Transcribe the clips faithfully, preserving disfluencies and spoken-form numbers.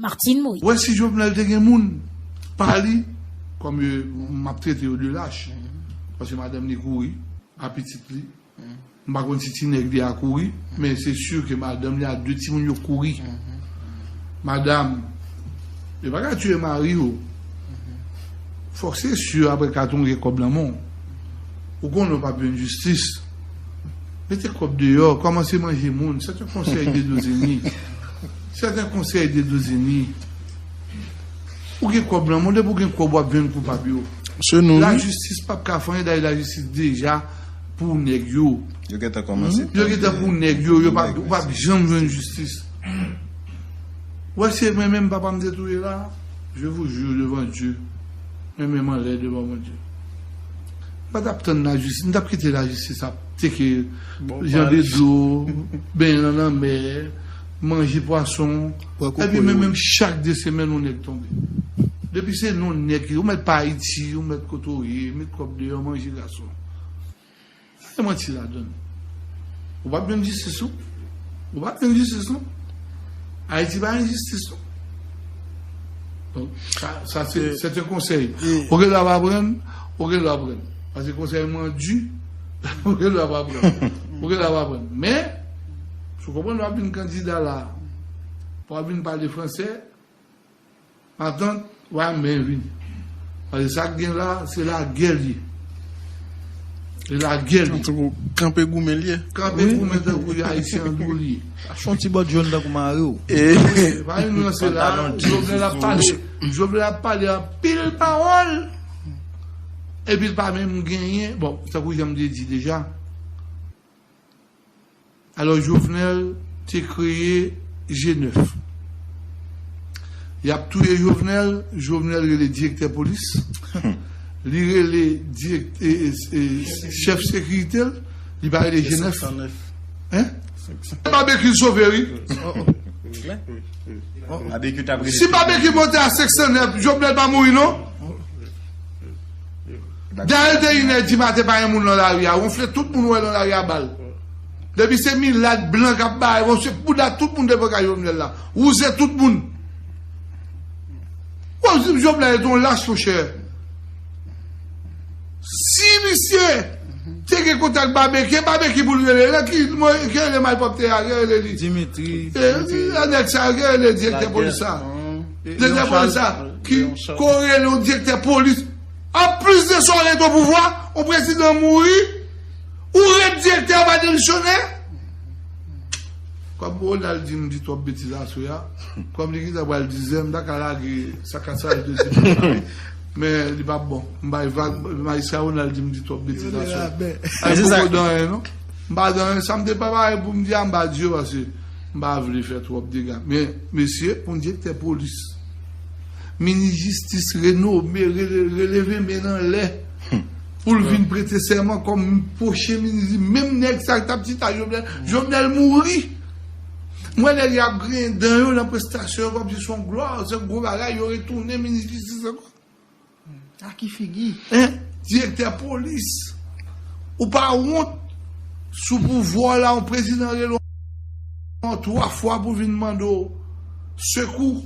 Martine Moïse. Wè si Jovenel te gen moun pa li, kòm yo, m ap trete yo de lach, paske madanm li kouri a pitit li. M pa konn si ti nèg li a kouri, men se si ke madanm li a de timoun yo kouri. Madanm, yo pa ka tiye mari yo. Fòk se si apre ka tonbe kòb nan men w. Ou konnen w p ap jwenn jistis. Mete kòb deyò, kòmanse manje moun. C'est un conseil de Dozeni. C'est un conseil de Dozeni. Ou gen kòb nan men w, depi w gen kòb, w ap jwenn koupab yo. Se nou, wi. Lajistis p ap ka fè anyen, dayè lajistis deja pou nèg yo. Yo gentan kòmanse. Yo gentan pou nèg yo, yo p ap, ou p ap janm jwenn jistis. Wè, se mwen menm papa m te touye la, je vous jure devant Dieu, mwen menm anlè devan Bondye. M pa t ap tann lajistis, m t ap kite lajistis ap teke jan de dlo, benyen nan lanmè, manje pwason, epi menm, menm chak de semèn yon nèg tonbe. Depi se non nèg, ou mèt pa Ayiti, ou mèt kote w ye, met kòb deyò, manje gason. Pa gen manti ladann. Ou p ap jwenn jistis, non. Ou p ap jwenn jistis, non. Ayiti pa gen jistis, non. Donk, sa, sa se, se te konsèy. Ou gen dwa pa pran, ou gen dwa pran. Paske konsèy mwen di, ou gen dwa pa pran. Ou gen dwa pa pran. Men, si w konprann w ap vin kandida la, pou w ap vin pale fransè, matant, w a men vini. Paske sa k gen la, se lagè l ye. Se lagè l ye. Antouka, kanpe goumen l ye. Kanpe goumen tankou Ayisyen an dou l ye. Achte yon ti bòt jòn tankou mari w. E pa yon nan se la, Jovenel ap pale. Jovenel ap pale anpil pawòl. Epi l pa menm genyen. Bon, tankou jan m te di deja. Alò, Jovenel te kreye G nèf. Y ap touye Jovenel, Jovenel rele direktè polis. Li rele dirèk-, e, e, e, chèf sekirite l, li pa rele G nèf. Hein? Babekyou sove, wi. Si Babekyou monte a senk san nèf, Jovenel pa mouri, non? Dayè, de inè di maten, pa gen moun nan lari a. Wonfle tout moun wè nan lari a bal. Depi se milat, blan k ap bay, wonfle bouda tout moun devan kay Jovenel la. Wouze tout moun. Wè, Jovenel se yon lach, monchè. Si misye te gen kontak Babekyou, Babekyou pou l rele, nan ki, ki rele malpwòpte a, ki rele li? Dimitri, e, Dimitri. Nèg sa, ki rele direktè polis sa? Direktè polis sa, ki korele yon direktè polis. Anplis de sa, w ret o pouvwa, yon prezidan mouri, ou ret direktè, w pa demisyone. Kòm Ronald di m di twòp betiz aswè a, kòm li gentan pral diz è, m ta ka lage sa ka sa yo te di m la, men li p ap bon. M bay vag, majistra Ronald di m di twòp betiz aswè a. Ay, poko di anyen, non. M pa di anyen, sa m te prepare pou m di a, m pa di yo, paske m pa vle fè twòp dega. Men, mesye, pou yon direktè polis, minis jistis renome, rele-, releve men nan lè, pou l vin prete sèman kòm pwochen minis, menm nèg sa k t ap chita Jovenel, Jovenel mouri. M wè nèg y ap griyen dan yo nan prestasyon yo, kòmsi se yon glwa, se yon gwo bagay, yo retounen minis jistis ankò. A ki figi? Hein? Direktè polis. Ou pa wont sou pouvwa w la, yon prezidan rele w twa fwa pou vin mande w sekou.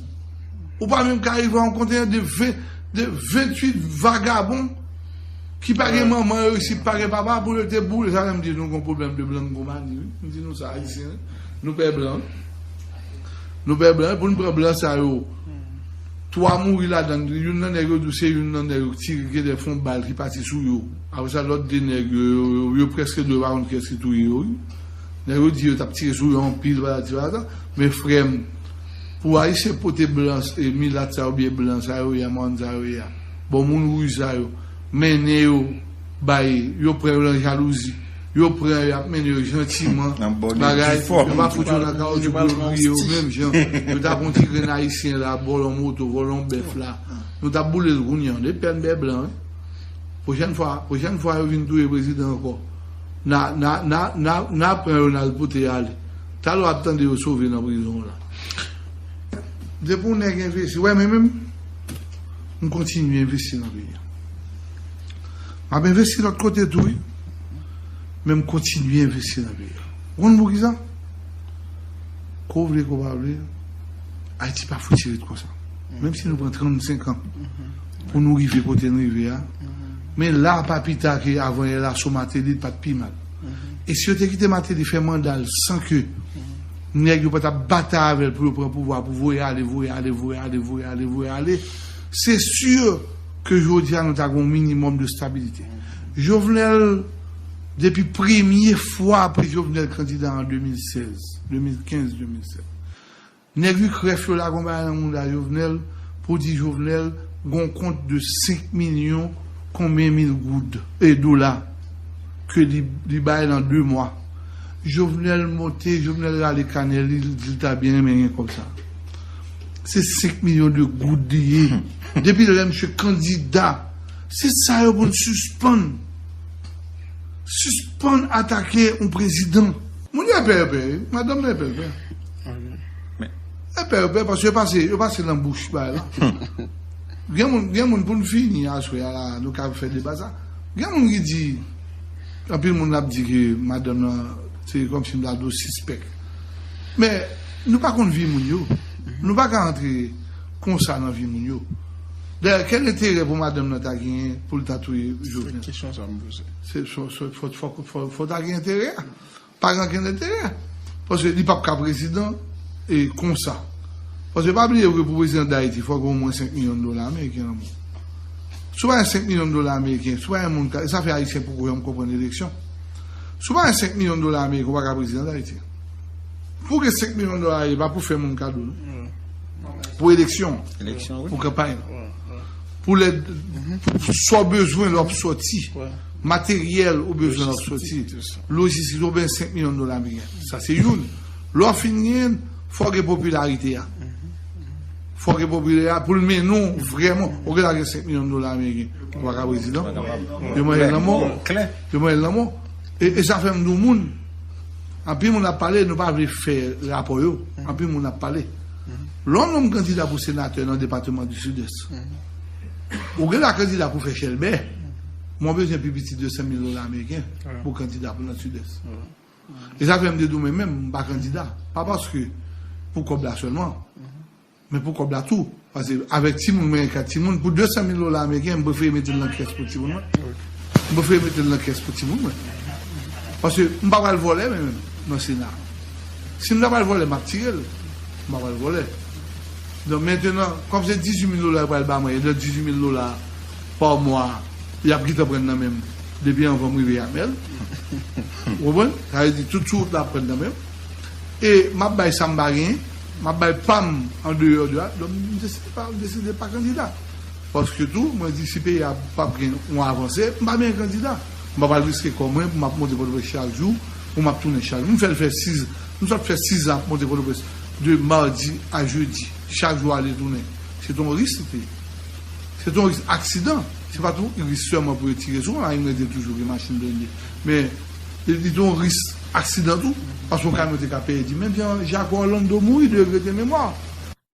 Ou pa menm ka rive a yon kontenan de ven, de venntuit vagabon ki pa gen manman yo isit, pa gen papa pou yo te boule. Sa fè m di nou gon pwoblèm de blan konpani, wi. M di nou sa, Ayisyen, wi. Nou pè blan, wi. Nou pè blan, pou n pran blan sa yo. Twa mouri ladan, youn nan nèg yo di w se youn nan nèg yo ki tire, ki te fè yon bal ki pati sou yo. Apre sa, lòt de nèg yo, yo, yo, yo prèske dwe pa konn kiyès ki touye yo, wi. Nèg yo di yo t ap tire sou yo anpil, patati patata. Men frè m, pou Ayisyen pote blan, e, milat sa yo, oubyen blan sa yo ye a, mòn sa yo ye a, bon, moun wouj sa yo, mennen yo, bay, yo pran yo nan jalouzi. Yo pran yo, y ap mennen yo jantiman. Bagay, yo pa fout yo nan kawotchou pou yo griye yo menm jan. Yo ta pran ti grenn ayisyen la, vòlò moto, vòlò bèf la. Nou t ap boule l kounye a, de pèn bè blan, wi. Pwochèn fwa, pwochèn fwa yo vin touye prezidan ankò, n a, n a, n a, n a, n a pran yo, n al pote ale. Talè w ap tande yo sove nan prizon la. Depi yon nèg envesti, wè, men menm, m kontinye envesti nan peyi a. M ap envesti lòt kote tou, wi. Men m kontinye envesti nan peyi a. Ou konn poukisa? Ke w vle, ke w pa vle, Ayiti pa fouti ret konsa. Menm si nou pran trannsenk an pou nou rive kote n rive a, men la pa pita ke avan yè la Somatelit pa t pi mal. E si yo te kite Mateli fè manda l san ke nèg yo pa t ap batay avè l pou yo pran pouvwa, pou voye ale, voye ale, voye ale, voye ale, voye ale, se si ke jodi a nou ta gen yon minimòm de stabilite. Jovenel, depi premye fwa apre Jovenel kandida an de mil sèz, de mil kenz, de mil sèz, nèg Ikrèf yo lage yon bagay nan mouda Jovenel pou di Jovenel gon kont de senk milyon konbyen mil goud e dola ke li, li bay nan de mwa. Jovenel monte, Jovenel rale kanè li, li di l ta byen renmen gen kòb sa. Se senk milyon de goud li ye. Depi lè misye kandida, se sa yo pou n sispann. Sispann atake yon prezidan. Moun yo epè, epè, madanm nan epè, epè. Epè, epè, paske yo pase, yo pase nan bouch bagay la. Gen moun, gen moun pou n fini aswè a la, nou ka fè deba sa. Gen moun ki di, anpil moun ap di ke madanm nan, se kòmsi m ta di w sispèk. Men, nou pa konn vi moun yo. Nou pa ka antre konsa nan vi moun yo. Dayè, kèl enterè pou madanm nan ta genyen pou l ta touye Jovenel? Kesyon sa m poze. Se, fò, fò, fò, fò, fò, fò ta gen enterè a. Pa gen ankenn enterè. Paske li p ap ka prezidan e konsa. Paske pa bliye ke pou prezidan Dayiti, fò gen omwen senk milyon dola ameriken nan men w. Si w pa gen senk milyon dola ameriken, si w pa gen moun ka, e sa fè Ayisyen poko janm konprann eleksyon. Si w pa gen senk milyon dola ameriken, ou pa ka prezidan Dayiti. Pou gen senk milyon dola, e pa pou fè moun kado, non. Pou eleksyon, pou kanpay, pou lè, pou sa w bezwen lè w ap sòti, materyèl ou bezwen lè w ap sòti, lojistik, ou bezwen senk milyon dola ameriken. Sa se youn. Lè w fin genyen, fò w gen popilarite a. Fò w gen popilarite a pou l mennen w vrèman. Ou genlè gen senk milyon dola ameriken. Ou pa ka prezidan. Yo manje l nan men w. Yo manje l nan men w. E, e sa fè m di w moun, anpil moun ap pale, nou pa vle fè rapò yo. Anpil moun ap pale. Lè yon nonm kandida pou senatè nan depatman di Sidès, ou genlè kandida pou fè chèlbè, mwen bezwen pi piti de san mil dola ameriken pou kandida pou nan Sidès. E sa fè m te di w, men menm, m pa kandida. Pa paske pou kòb la sèlman, men pou kòb la tou. Paske avèk timoun, mwen gen kat timoun, pou de san mil dola ameriken, m prefere mete l nan kès pou timoun mwen. M prefere mete l nan kès pou timoun mwen. Paske m pa pral vòlè, men menm, nan Sena. Si m ta pral vòlè, m ap tire l. M pa pral vòlè. Donk, mentenan, kòm se dizuit mil dola yo pral ba mwen, e de dizuit mil dola pa mwa, y ap gentan pran nan men m depi anvan m rive Yamèl. Ou konprann? Sa vle di, tout sou wout la ap pran nan men m. E m ap bay sa m pa genyen, m ap bay pa m andeyò de la. Donk, m deside pa, m deside pa kandida. Paske tou, mwen di, si peyi a p ap gen yon avanse, m pa menm kandida. M pa pral riske kò mwen pou m ap monte Pòtoprens chak jou, pou m ap tounen chak jou. M fè l fè sis, m sot fè sis an ap monte Pòtoprens de madi a jedi, chak jou ale tounen. Se te yon risk li te ye. Se te yon risk aksidan. Se pa te yon risk sèlman pou yo tire sou mwen, m rete toujou gen machin blende. Men, li, li te yon risk aksidan tou, paske yon kamyon te ka pèdi. Menm jan Jack Orlando mouri de regrete memwa.